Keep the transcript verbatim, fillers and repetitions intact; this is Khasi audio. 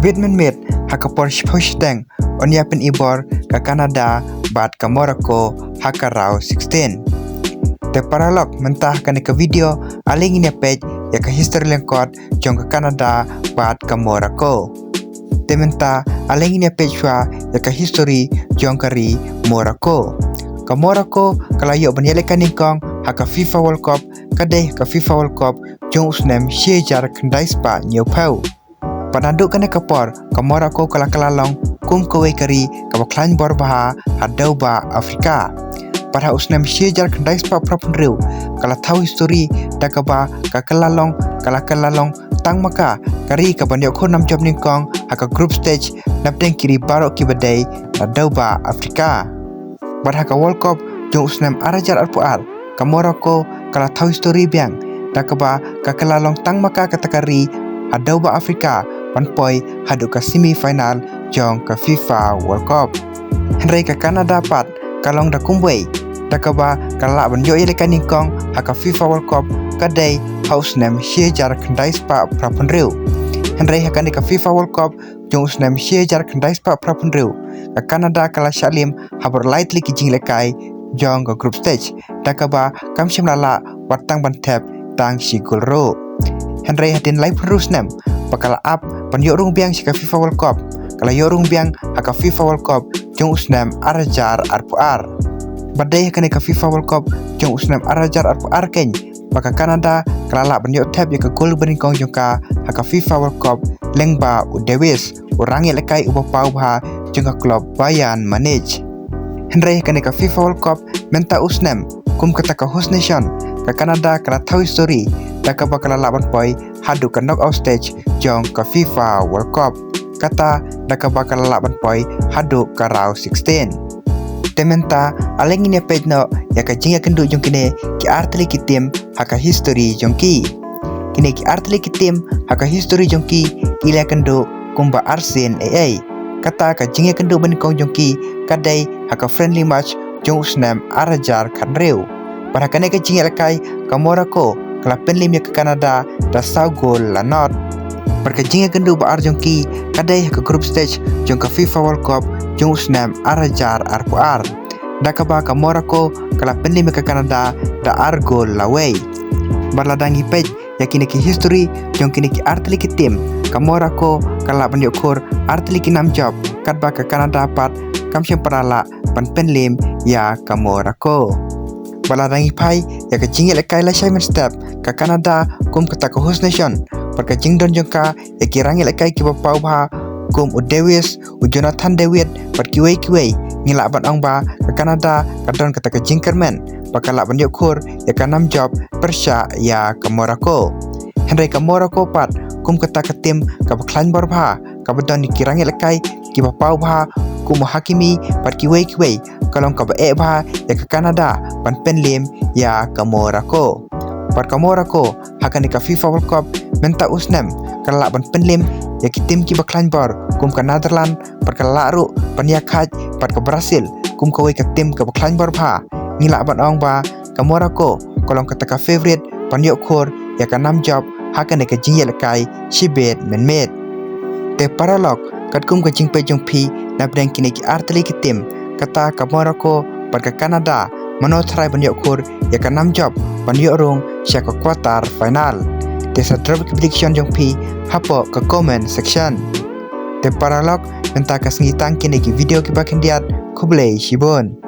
Bit mynmiet ha ka por shiphew shiteng yn ïa pynibor ka Canada bad ka Morocco ha ka round sixteen. Te paralok, mynta ha kane ka video ale ngin ïa peit ïa ka history lyngkot jong ka Canada bad ka Morocco. Te mynta ale ngin ïa peit shuwa ïa ka history jong ka ri Morocco. Ka Morocco ka la ïoh ban ïalehkai nyngkong ha ka FIFA World Cup, ka dei ka FIFA World Cup jong u snem shi hajar khyndai spah hynñiewphew. Bad naduh kane ka por ka Morocco ka la kylla long kum kawei ka ri kaba khlaiñ bor bha ha dewbah Afrika. Bad ha u snem shi hajar khyndai spah phra phew hynriew ka la thaw history da kaba ka kylla long, ka la kylla long tang ma ka ka ri kaban ïoh khur nam jop nyngkong ha ka group stage napdeng ki ri baroh kiba dei na dewbah Afrika. Bad ha ka World Cup jong u snem ar hajar arphew ar, ka Morocco ka la thaw history biang da kaba ka kylla long tang ma ka kata ka ri ha dewbah Afrika ban poi haduh ka semi final jong ka FIFA World Cup. Hynrei ka Canada pat ka long da kumwei da kaba ka lah ban ïoh ïalehkai nyngkong ha ka FIFA World Cup, ka dei ha u snem shi hajar khyndai spah phra phew hynriew. Hynrei ha kane ka FIFA World Cup jong u snem shi hajar khyndai spah phra phew hynriew, ka Canada ka la shah lim ha baroh lai tylli ki jingïalehkai jong ka group stage da kaba kam shym la lah wat tang ban thep tang shi gol ruh. Hynrei hadien laiphew hynriew snem ba ka la ap ban ïoh rung biang sha ka FIFA World Cup, ka la ïoh rung biang ha ka FIFA World Cup jong u snem ar hajar arphew ar. Bad dei ha kane ka FIFA World Cup jong u snem ar hajar arphew ar keiñ ba ka Canada ka la lah ban ïoh thep ïa ka gol banyngkong jong ka ha ka FIFA World Cup lyngba u Davies, u rangïalehkai uba paw bha jong ka club Bayern Munich. Hynrei ha kane ka FIFA World Cup mynta u snem, kum kata ka host nation, ka Canada ka la thaw history da kaba ka la lah ban poi haduh ka knockout stage jong ka FIFA World Cup, kata da kaba ka la lah ban poi haduh ka round sixteen. Te mynta ale ngin ïa peit noh ïa ka jingïakynduh jong kine ki artylli ki team ha ka history jong ki. Kine ki artylli ki team ha ka history jong ki ki la ïakynduh kumba arsien ei ei. Kata ka jingïakynduh banyngkong jong ki ka dei ha ka friendly match jong u snem ar hajar khathynriew. Bad ha kane ka jingïalehkai ka Morocco ka la pynlim ïa ka Canada da saw gol la nod. Bad ka jingïakynduh ba ar jong ki ka dei ha ka group stage jong ka FIFA World Cup jong u snem ar hajar arphew ar, da kaba ka Morocco ka la pynlim ïa ka Canada da ar gol la wei. Bad lada ngi peit ïa kine ki history jong kine ki artylli ki team, ka Morocco ka lah ban ïoh khur artylli ki nam jop, katba ka Canada pat kam shym pat la lah ban pynlim ïa ka Morocco. Bad lada ngi phai ïa ka jingïalehkai lashai mynstep, ka Canada kum kata ka host nation, bad ka jingdon jong ka ïa ki rangïalehkai kiba paw bha kum u Davies, u Jonathan David bad kiwei kiwei, ngi lah ban ong ba ka Canada ka don kata ka jingkyrmen ba ka lah ban ïoh khur ïa ka nam jop pyrshah ïa ka Morocco. Hynrei ka Morocco pat kum kata ka team kaba khlaiñ bor bha, kaba don ïa ki rangïalehkai kiba paw bha kum u Hakimi bad kiwei kiwei, ka long kaba eh bha ïa ka Canada ban pynlim ïa ka Morocco. Bad ka Morocco ha kane ka FIFA World Cup mynta u snem ka la lah ban pynlim ïa ki team kiba khlaiñ bor kum ka Netherlands, bad ka la lah ruh ban ïakhaid bad ka Brazil kum kawei ka team kaba khlaiñ bor bha. Ngi lah ban ong ba ka Morocco ka long kata ka favourite ban ïoh khur ïa ka nam jop ha kane ka jingïalehkai shibit mynmiet. Te paralok, katkum ka jingpeit jong phi napdeng kine ki artylli ki team, kata ka Morocco bad ka Canada, mano tharai ban ïoh khur ïa ka nam jop ban ïoh rung sha ka quarter final? Te sa drop ki prediction jong phi hapoh ka comment section. Te paralok, mynta ka sngi tang kine ki video kiba khyndiat. Khublei shibun.